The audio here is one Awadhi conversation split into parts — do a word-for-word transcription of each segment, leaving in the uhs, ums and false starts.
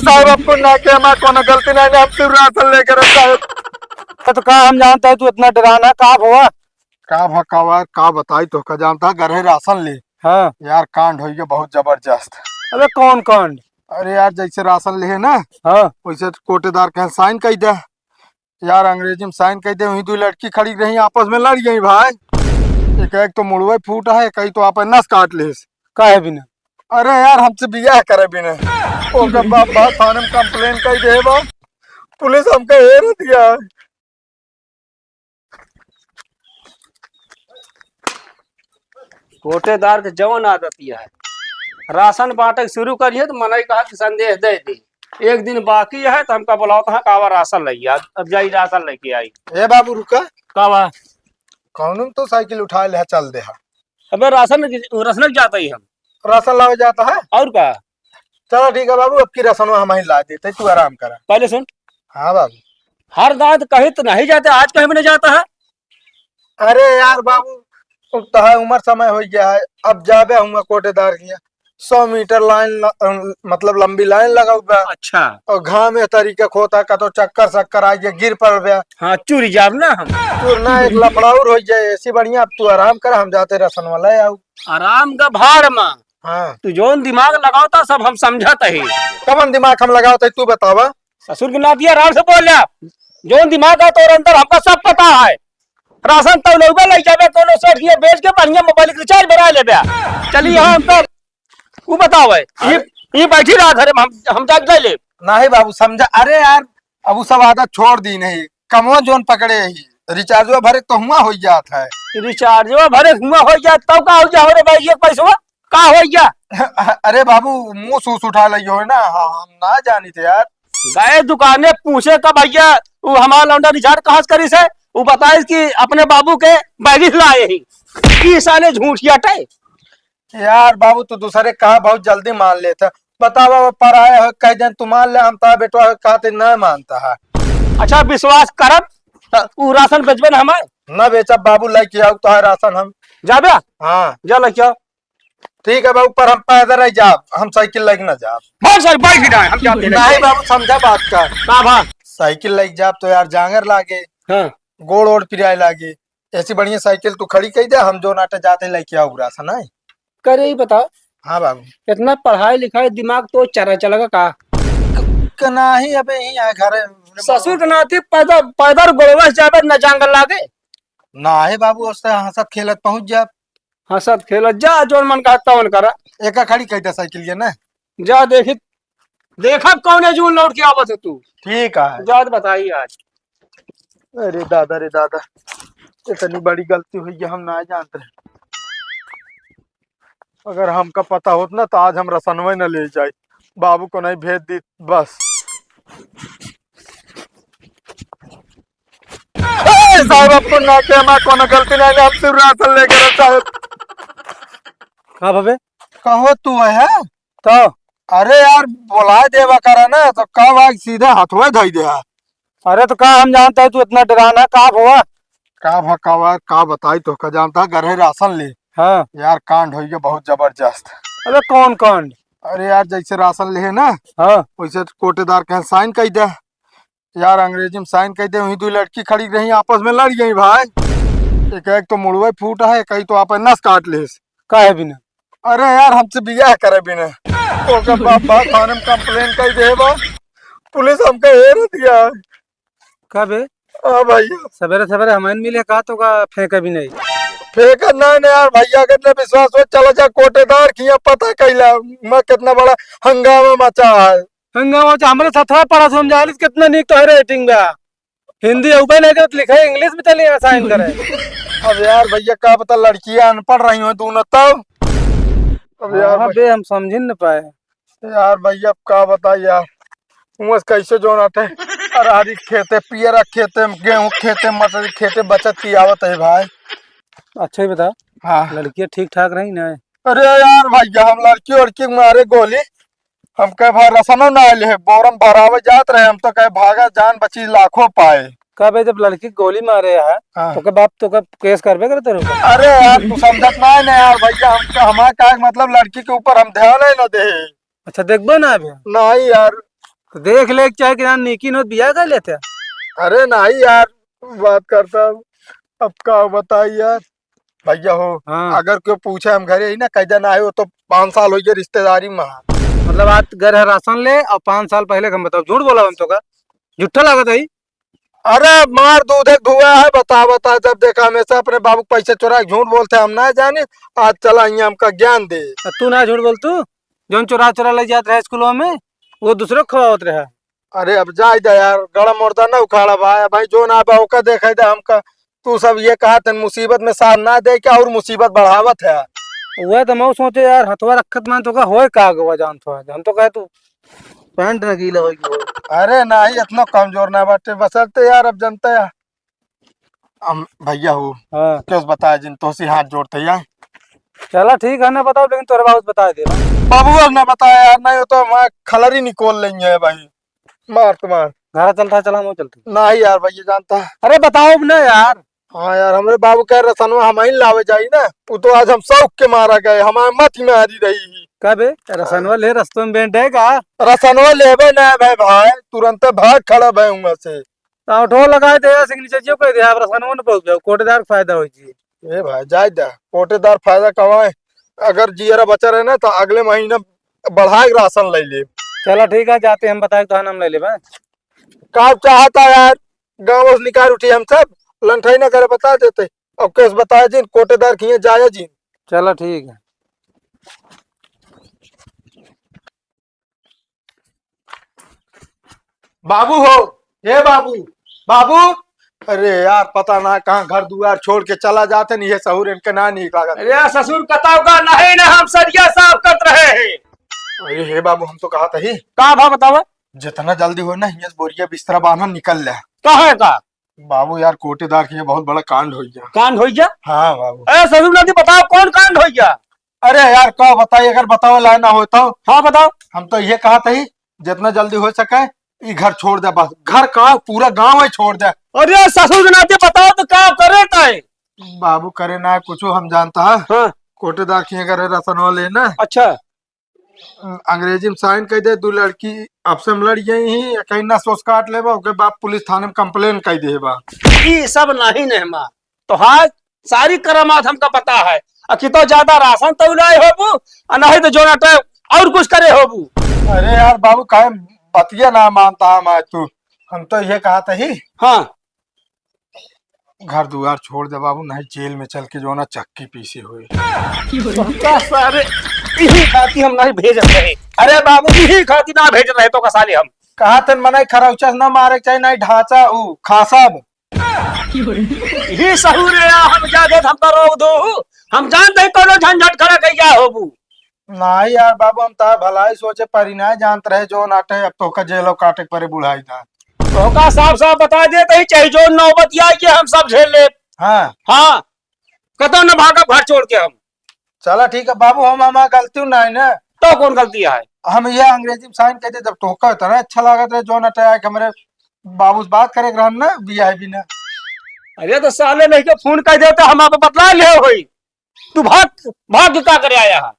साहब, आपको ना के हमार कोनो गलती नहीं, हम सिर्फ राशन लेके रहता है। तो का हम जानता है तू इतना डराना, का हुआ? का भकावा, का बताई तो, का जानता है, घर है राशन ले। हाँ। यार, कांड होइगा बहुत जबरदस्त। अबे, कौन कांड? अरे यार, जैसे राशन ले है ना, हाँ। वैसे कोटेदार के साइन कई दे। यार, अंग्रेजी में साइन कई दे, वहीं दो लड़की खड़ी रही, आपस में लड़ गई भाई। एक, एक तो मुड़वे फूटा है, कई तो आप नस काट लेस। काहे बिना? अरे यार, हमसे बियाह करे बिना। ओकर बाप, बाप थाने में कंप्लेन कई दे बा, पुलिस हमका हेर दिया। कोटेदार के जवन आदत यह है, राशन बांटे के शुरू करिए तो मनई कहा कि संदेश दे दी, एक दिन बाकी है तो हमका बुलाओ तो हाँ कावा राशन लइया, अब जाई राशन लेके आई। ए बाबू रुका। कावा? कौन तो साइकिल उठा ले चल दे हा। अबे राशन, राशन जाता ही हम। राशन लावे जाता है? और का? चलो ठीक है बाबू, अब की राशन हम ही ला देते, तू आराम करा। पहले सुन। हाँ बाबू। हर दांत कहीं तो नहीं जाते, आज कहीं भी नहीं जाता है। अरे यार बाबू, अब तो है उम्र समय हो गया है, अब जाबे हुआ कोटेदार किया, सौ मीटर लाइन ल-, अम, मतलब लंबी लाइन लगा हुआ। अच्छा। और घाम ए तरीके खोता का तो चक्कर शक्कर आ गया, गिर पड़ गया। हाँ, चूरी जाब ना हम। चूर ना, एक लफड़ाउर हो जाए, ऐसी बढ़िया। अब तू आराम कर, हम जाते राशन वाला आओ। आराम का भाड़ मा। हाँ। तू जौन दिमाग लगावता सब हम समझत ही। कवन दिमाग हम लगावत ही, तू बतावा। ससुर के नाती आराम से बोल ले। जौन दिमाग है तोर अंदर, हमका सब पता है। राशन तौलौबे लई जाबे, कोनो सेठ के बेच के बढ़िया मोबाइल के रिचार्ज भरा लेबे। चली यहाँ हमका उ बतावे। ई, अरे। ई बैठी रहा घरे में, हम, हम जाके ले लेब। नहीं बाबू, समझा। अरे यार, अब उ सब आदत छोड़ दी नहीं। कमवा जौन पकड़े ही, रिचार्जवा भरे तो हुआ हो जात है। रिचार्जवा भरे हुआ हो जात, तब का हो जा हो रे भाई, एक पैसवा का हो जा? अरे बाबू, मुंह सूस उठा लगी हो ना, हम ना जानी थे यार। गए दुकाने पूछे का भैया, वो हमारा लौंडा रिचार्ज कहाँ से करी से? वो बताइस कि अपने बाबू के बैरिस लाए ही। ई साले झूठियाटे। यार बाबू, तू दूसरे कहा बहुत जल्दी मान लेता। बतावा, वो पराया हो, कह देन तू मान ले, हम तारा बेटवा हो, कहा ते नहीं मानता है। अच्छा, विश्वास करब, त उ राशन बेचबे ना हमार? ना बेचब बाबू, लेके आओ तो है राशन हम। जाबे? हाँ। जा लेके आओ। ठीक है बाबू, पर हम पैदल ही जाब, हम साइकिल लेके ना जाब। बहुत सारी बाइक गिरा है, हम जाते हैं। नहीं बाबू, समझा बात का। का भा? साइकिल लेके जाब तो यार जांगर लागे, हाँ। गोड़ ओड़ पिराए लागे। ऐसी बढ़िया साइकिल तू खड़ी कई दे, हम जो नाटे जाते लेके आओ राशन है। करे ही बताओ। हाँ बाबू। इतना पढ़ाई लिखाई दिमाग तो चरा चलेगा का? क-, क-, नाही अबे यहीं आए घरे। ससुर के नाती पैदल, पैदल गोड़वा से जाबे न जांगर लागे। नाही बाबू, उससे हंसत खेलत पहुंच जाब। हंसत खेलत जा, जौन मन कहत तौन करा। एका खड़ी कई दे साइकिल ये ना। जा देखी, देखब कौने जून लौट के आवत है तू। ठीक है। जात बताई आज। अरे दादा रे दादा, इतनी बड़ी गलती हुई है, हम ना जानते रहे। अगर हमका पता होत ना तो आज हम रसनवे न ले जाई, बाबू को नहीं भेज दी बस। ए, साहब, आपको ना के हमार कोनो गलती नहीं, हम सिर्फ राशन लेके रहे, साहब। का भवे? कहो तू है? तो? अरे यार, बोलाए देवा करा ना, तो का भाई सीधे हथवे धई दे है। अरे तो का हम जानता है तू इतना डराना, का भवा? का भकावा, का बताई तो, का जानता है, घर है राशन ले। हाँ। यार, कांड होइगा बहुत जबरदस्त। अरे कौन कांड? अरे यार, जैसे राशन ले है ना, हाँ। वैसे कोटेदार के साइन कई दे। यार, अंग्रेजी में साइन कई दे, वहीं दो लड़की खड़ी रही, आपस में लड़ गई भाई। एक, एक तो मुड़वे फूटा है, कई तो आप नस काट लेस। काहे बिना? अरे यार, हमसे बियाह करे बिना। ओकर बाप, बाप थाने में कंप्लेन कई दे बा, पुलिस हमका हेर दिया। का बे? हाँ भैया। सवेरे सवेरे हमें मिले का तो का फेंके भी नहीं। फेंका नहीं, नहीं यार भैया, अगर ने विश्वास हो, चला जा कोटेदार किया पता कैला, मैं कितना बड़ा हंगामा मचा है। हंगामा तो हमरे साथ पड़ा, समझा कितना नीक तो है रेटिंग बा। हिंदी अउबे नहीं करत, लिखे इंग्लिश में चले यहाँ साइन करे। अब यार भैया का पता, लड़कियां अनपढ़ रही हो दोनों तब। अब यार हाँ भाई बे, हम समझ न पाए। यार भैया अब का बताई यार, उमस कैसे जोन आते अरारी खेते, पियरा खेते, गेहूं खेते, मटर खेते, बचत की आवत है भाई। अच्छा ही बता, हाँ। लड़कियां ठीक ठाक रही ना? अरे यार भैया, हम लड़की उड़की के मारे गोली, हम कहे भाई रसनो ना आइल है, बोरम भरावे जात रहे, हम तो कहे भागा जान बची लाखों पाए। का बे, जब लड़की गोली मारे है, हाँ। तो के बाप तो के केस करबे करे तेरे ऊपर? अरे यार, तू समझत ना है ना यार भैया, हम, हमारा का मतलब लड़की के ऊपर हम ध्यान ही ना दे। अच्छा, देखबे ना अभी? नहीं यार। तो देख ले, चाहे कि यार नीकी नोत बियाह कर लेते। अरे नहीं यार, बात करता हूँ। अब का बताई यार, भैया हो, हाँ। अगर कोई पूछे हम घरे ही ना, कह देना है, वो तो पाँच साल हो गए रिश्तेदारी में। मतलब, आज घर है राशन ले और पाँच साल पहले के हम बताओ, झूठ बोला हम तो का? झूठा लागत है। अरे मार दूधे धुआ है, बता बता, जब देखा हमेशा अपने बाबू के पैसे चुरा के झूठ बोलते, हम ना जानी। आज चला यहाँ हमका ज्ञान दे। आ, तू ना झूठ बोल, तू जौन चुरा चुरा ले जात रहे स्कूलों में, वो दूसरे को खवावत रहा। अरे अब जाए दे यार, गड़ा मुर्दा ना उखाड़ा भाई, भाई जो ना बा ओका देखे दे हमका। तू सब ये कहा तन मुसीबत में साथ ना दे के और मुसीबत बढ़ावत है। वह तो मैं सोचे यार, हथवा रखत मान तो का होए का अगवा जान तो है, हम तो कहे तू पैंट न गीला होई गयो। अरे नाही, इतना कमजोर ना बाटे, बसरते यार, अब जनता है। हम भैया हो, हाँ। कैसे बताए जिन तोसी हाथ जोड़ते यार। चला ठीक है, ना बताओ, लेकिन तोरे बाबू से बता दे। बाबू अब ना बताया यार, नहीं तो मैं खलरी निकोल लेंगे भाई, मार तो मार। घर चलता है, चला हम चलते। नहीं यार भैया जानता। अरे बताओ अब ना यार। हाँ यार, हमरे बाबू कह रसनवा हम ही लावे जाई ना, वो तो आज हम शौक के मारा गए, हमारे मत मारी रही। का बे, रसनवा ले रस्तों में बेंट है का? रसनवा लेबे ना भाई, भाई तुरंत भाग खड़ा भय हुआ से। तो उठो लगाए दे, सिग्नेचर जियो कह दे, आप रसनवा न पहुंच जाओ, कोटेदार के फायदा हो जी। ए भाई जाए दे, कोटेदार फायदा कमाए, अगर जियरा बचा रहे ना तो अगले महीना बढ़ा के राशन ले ले। चला ठीक है, जाते हम बताए तो हम ले लेबे। का चाहता यार, गाँव से निकाल उठी हम सब, लंठाई ना करे बता देते। अब केस बताए जिन, कोटेदार किए जाए जिन। चला ठीक है। बाबू हो, हे बाबू, बाबू। अरे यार, पता ना कहाँ घर दुआर छोड़ के चला जाते, नहीं ये सहूर इनके ना नीक लागत। अरे ससुर, कताव का नहीं ना, हम सरिया साफ करत रहे हैं। अरे हे बाबू, हम तो कहा था ही। का भा बतावा? जितना जल्दी हो ना, ये बोरिया बिस्तरा बांधा निकल ले। कहाँ है का? बाबू यार, कोटेदार के यहाँ बहुत बड़ा कांड हो गया। कांड हो गया? हाँ बाबू। ए ससुर नाती, बताओ कौन कांड हो गया? अरे यार, का बताई, अगर बतावे लायक ना होता। हाँ बताओ। हम तो ये कहा था ही, जितना जल्दी हो सके ई घर छोड़ दे, बस घर का पूरा गांव ही छोड़ दे। अरे ससुर नाती, बताओ तो का करे ताई? बाबू करे ना कुछ, हम जानता है। हाँ। कोटेदार के यहाँ रसनवा लेना। अच्छा। अंग्रेजी में साइन कर दे, दो लड़की आपसे में लड़ गई ही, कहीं ना सोच काट लेबा, ओके बाप पुलिस थाने में कंप्लेन कर देबा। ई सब नहीं ने माँ, तो हाँ, सारी करामात हमका पता है। अ कि तो ज्यादा राशन तो नहीं होबू, अ नहीं तो जोना टाइम और कुछ करे होबू। अरे यार बाबू, काहे बतिया ना मानता हम आज तू, हम तो ये कहा था ही। हाँ। घर दुआर छोड़ दे बाबू, नहीं जेल में चल के जो ना चक्की पीसी हुई। तोहका सारे इही खाती हम नहीं भेजत रहे। अरे बाबू, इही खाती ना भेजत रहे तोहका साले हम। कहा तन मनाई खरौचस ना मारे के चाही, नहीं ढांचा ऊ खासब। इही सहूर है, हम जा देत हम तो रोक दो। हम जानते ही कोनो झंझट खड़ा कई गया होबू। नाही यार बाबू, हम तार भलाई सोचे परी नाही जानत रहे, जो नाटे अब तोहका जेलो काटे के परे बुढ़ाई दा। तोहका साफ साफ बता देत ही, चाहे जो नौबत आई के हम सब झेल लेब। हाँ। हाँ, कतौ न भागब घर छोड़ के हम। चला ठीक है बाबू, हम, हमार गलती नाही ना। तो कौन गलती है? हम ये अंग्रेजी में साइन कर दे, जब तोहका इतना अच्छा लागत रहे, जो नाटे आए के हमरे बाबू से बात करे के रहन ना, वीआईपी ना। अरे तो साले नहीं के फोन कर देते, हम आप बतला ले होई। तू भाग, भाग के का करे आया है?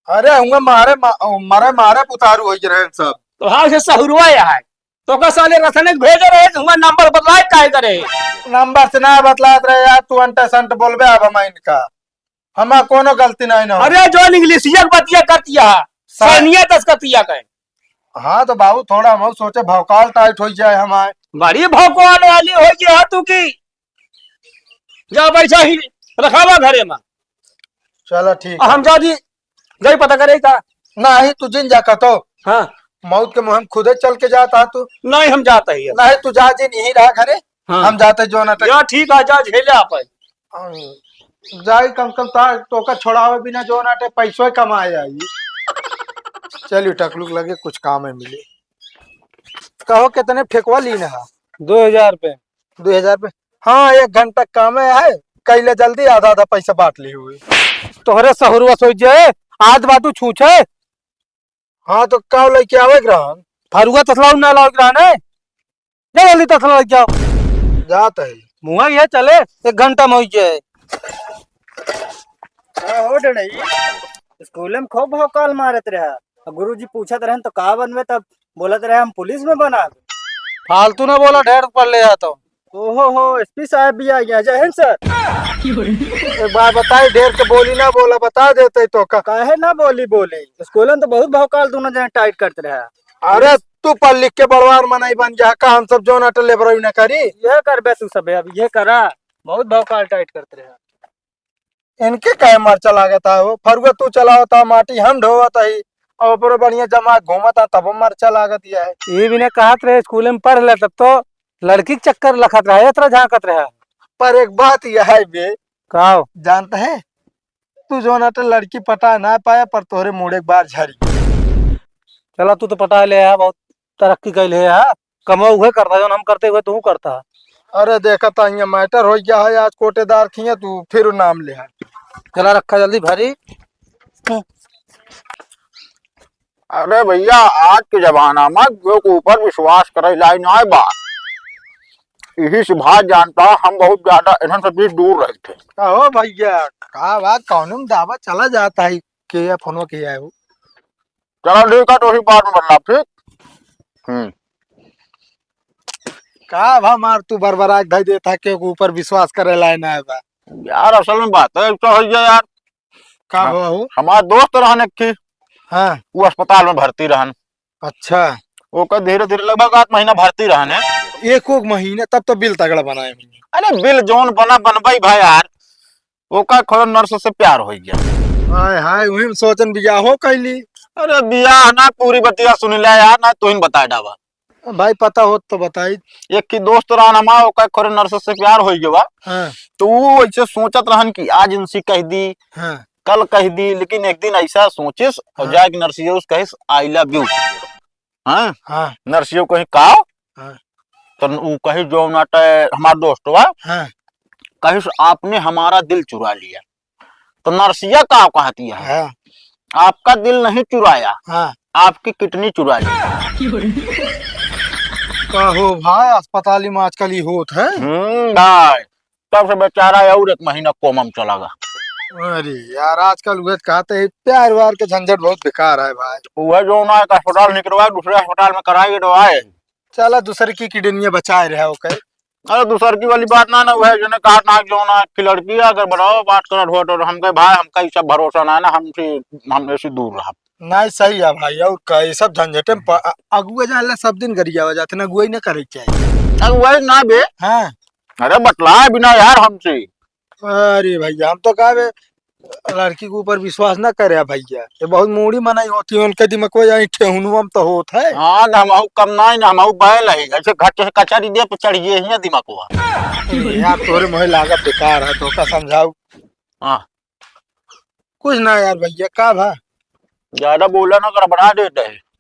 अरे हुआ मारे मा-, मारे, मारे पुतारू होइ रहे सब। तो हाँ, से सहुरवा आया है। तो का साले रसने के भेजे रहे, तो हुआ नंबर बदलाए काहे करे? नंबर से ना बतलात रहे यार, तू अंट संट बोलबे अब हम इनका। हमार कोनो गलती नहीं ना हो। अरे जो इंग्लिशिया के बतिया करतिया, सा- सैनिया दस करतिया कहे। हाँ तो बाबू थोड़ा हम सोचे भौकाल टाइट हो जाए हमारे। बड़ी भौकाल वाली हो गई है तू की। जा बैठा ही रखावा घरे में। चला ठीक आ, है। हम जा दी, जाई पता करे का। नहीं, तू जिन जा कतो। हाँ। मौत के मुँह में खुदे चल के जाता तू। नहीं, हम जाता ही अब। नहीं, तू जा जिन, यहीं रहा घरे। हाँ। हम जाते जो ना तक। या ठीक है, जा झेले आप। हम जाई कम से कम ता, तोका छोड़ावे बिना जो ना ते पैसो कमाए आई। चलिए टकलुक लगे कुछ काम है मिले। कहो कितने ठेकवा लीन है? दो हजार रुपये। दो हजार रुपये? हाँ, एक घंटा काम है, कैले जल्दी आधा आधा पैसा बांट ली हुई। तोहरे सहुरवा सोच जाए, आज बाटू छूछे। हाँ, तो का लेके आवे के रहन? फरुआ तसला ना लावे के रहन है? जा जल्दी तसला लेके आओ। जात है। मुँह ये चले, एक घंटा में हो जाए। का हो डड़ई, स्कूल में खूब भौकाल मारत रहा। गुरुजी पूछत रहन तो का बनबे, तब बोलत रहे हम पुलिस में बना। फालतू ना बोला, ढेर पढ़ ले जाता हूँ। ओहो हो, एसपी साहब भी आ गया। जय हिंद सर। एक बार बताई, ढेर के बोली ना बोला, बता देते तो का। काहे ना बोली बोली, स्कूल में तो बहुत भौकाल दोनों जने टाइट करते रहे। अरे तू पढ़ लिख के बड़वार मनई बन जा का, हम सब जौन अटल लेबरई ना करी। यह करबे तू सब, अब ये करा, बहुत भौकाल टाइट करते रहे। इनके काहे मरचा लागत है हो? फरुआ तू चलावत है, माटी हम ढोवत ही, और ऊपर बढ़िया जमा घूमत है, तब मरचा लागत है। ये भी ने कहत रहे स्कूल में पढ़ ले, तब तो लड़की के चक्कर लखत रहे, इतना झांकत रहे। पर एक बात यह है बे, का हो? जानत है, तू जो ना तो लड़की पटा ना पाया, पर तोहरे मूड़ एक बार झरी। चला, तू तो पटा ले है, बहुत तरक्की कैले है, हाँ? कमो उहे करता, जौन हम करते हुए तू करता। अरे देखा, तो यहाँ मैटर हो गया है, आज कोटेदार खिया तू फिर नाम ले है। चला, रखा जल्दी भरी। अरे भैया, आज के जमाना में केहू के ऊपर विश्वास करे लायक नाय बा। यही से भाई जानता, हम बहुत ज्यादा इन्हन से भी दूर रहे थे। कहो भैया, का बात, कौनो में दावा चला जाता है, के या फोनो के आए हो? चलो ठीक है, तो वही बाद में बदलाव, ठीक। हम्म। का भा मार तू बरबरा के धई देता, के ऊपर विश्वास करे लायक ना है बा। यार, असल में बात है, ऐसा हो गया यार। का हाँ, हुआ हो? हमार दोस्त रहन एक ठी, हाँ। वो अस्पताल में भर्ती रहन। अच्छा। ओकर धीरे धीरे लगभग आठ महीना भर्ती रहन है। एक, एक महीना, तब तो बिल तगड़ा बनाए होंगे। अरे बिल जौन बना बनबई भाई यार, ओकर खोरे नर्स से प्यार हो गया। हाय हाय, वही में सोचन बियाह हो कैली। अरे बियाह ना, पूरी बतिया सुन ले यार, ना तोहिन बता डावा। भाई पता हो तो बताई। एक ही दोस्त रहन हमार, ओकर खोरे नर्स से प्यार हो गया। हाँ। तो वो ऐसे सोचत रहन कि आज इनसे कह दी, हाँ। कल कह दी, लेकिन एक दिन ऐसा सोचिस और हाँ। जाके नर्सिया उस कहिस, "I love you।" हाँ? हाँ। नर्सिया कही, "का?" हाँ। तो ऊ कही, जो ना ते हमार दोस्त बा, हाँ। कहिस, "आपने हमारा दिल चुरा लिया।" तो नर्सिया का कहती है, हाँ। "आपका दिल नहीं चुराया, हाँ। आपकी किडनी चुरा ली।" का हो भाई, अस्पताल में आजकल ये होत है? हम्म, भाई, तब से बेचारा और एक महीना कोमा में चला गया। अरे यार, आजकल उहे कहते हैं, प्यार व्यार के झंझट बहुत बेकार है भाई। वह जो ना एक अस्पताल निकलवा, दूसरे अस्पताल में कराए दवाई। चला, दूसर की किडनी बचाए रहे, ओके। अरे, दूसर की वाली बात ना, ना, वह जने कहा ना, जो ना, कि लड़की है, अगर बताओ, बात करत हो, तो हम कहे, "भाई, हमका ई सब भरोसा ना है ना, हमसे, हम ऐसे दूर रहा।" नहीं, सही है भाई, और का, ये सब झंझटे में प-, अ-, अगुआ जान ला, सब दिन गरियावा जाते ना, अगुआ ही ना करे के चाहिए। अगुआ ही ना बे। हाँ। अरे, बतला बिना यार हमसे। अरे भैया, हम तो कहा बे, लड़की के ऊपर विश्वास ना करे भैया, ये बहुत मूड़ी मनई होती है, उनके दिमाग को यहाँ ठेहुनुआ में तो होत है। हाँ, ना हमहू कम ना है, ना हमहू बैल है, ऐसे घट से कचरी दे पे चढ़ गए हैं दिमाग को। ए यार, तोरे मोहे लागत बेकार है, तो का समझाऊ? हाँ। कुछ ना यार भैया, का भा? ज्यादा बोला ना, गड़बड़ा देते हैं।